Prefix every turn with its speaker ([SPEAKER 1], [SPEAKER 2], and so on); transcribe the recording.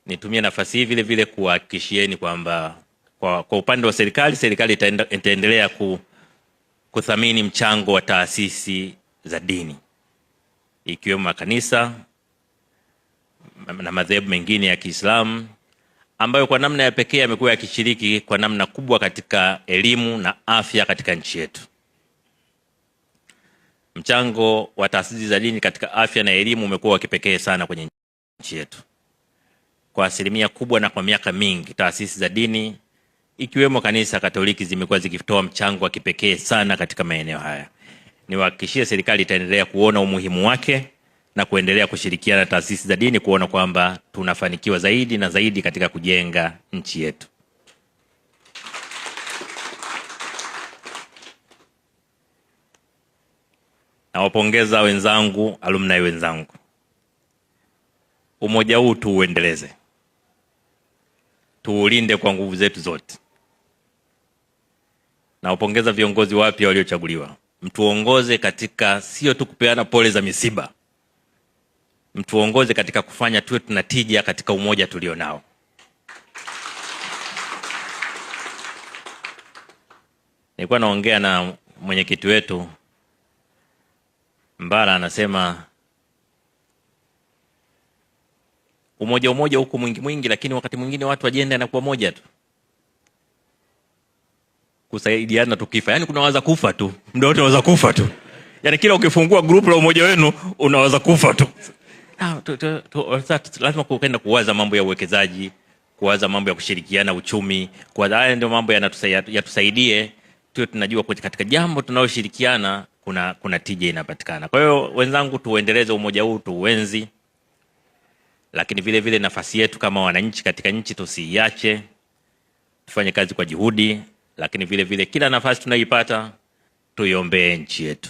[SPEAKER 1] Nitumie nafasi hii vile vile kuwahakikishieni kwamba kwa upande wa serikali, serikali itaendelea kuthamini mchango wa taasisi za dini ikiwemo makanisa na madhehebu mengine ya Kiislamu ambayo kwa namna ya pekee yamekuwa yakishiriki kwa namna kubwa katika elimu na afya katika nchi yetu. Mchango wa taasisi za dini katika afya na elimu umekuwa wa kipekee sana kwenye nchi yetu. Kwa asilimia kubwa na kwa miaka mingi, taasisi za dini ikiwemo kanisa Katoliki zimekuwa zikitoa mchango wa kipekee sana katika maeneo haya. Niwahakikishie serikali itaendelea kuona umuhimu wake na kuendelea kushirikiana na taasisi za dini kuona kwamba tunafanikiwa zaidi na zaidi katika kujenga nchi yetu. Nawapongeza wenzangu, alumni wenzangu. Umoja huu tuuendeleze, tuulinde kwa nguvu zetu zote. Nawapongeza viongozi wapya waliochaguliwa. Mtuongoze katika sio tu kupeana pole za misiba, mtuongoze katika kufanya tuwe tuna tija katika umoja tulionao. Nilikuwa naongea na mwenyekiti wetu Mbara, anasema umoja umoja huko mwingi mwingi, lakini wakati mwingine watu ajenda inakuwa moja tu, kusaidiana tukifa. Yaani kunawaza kufa tu, muda wote unaweza kufa tu. Yaani kila ukifungua group la umoja wenu unaweza kufa tu. Lazima kwenda kuwaza mambo ya uwekezaji, kuwaza mambo ya kushirikiana uchumi, kuwaza haya ndio mambo yatusaidie tuwe tunajua katika jambo tunaloshirikiana kuna tija inapatikana. Kwa hiyo wenzangu, tuendeleze umoja huu, tuuenzi, lakini vile vile nafasi yetu kama wananchi katika nchi tusiiache, tufanye kazi kwa juhudi, lakini vile vile kila nafasi tunayoipata tuiombee nchi yetu.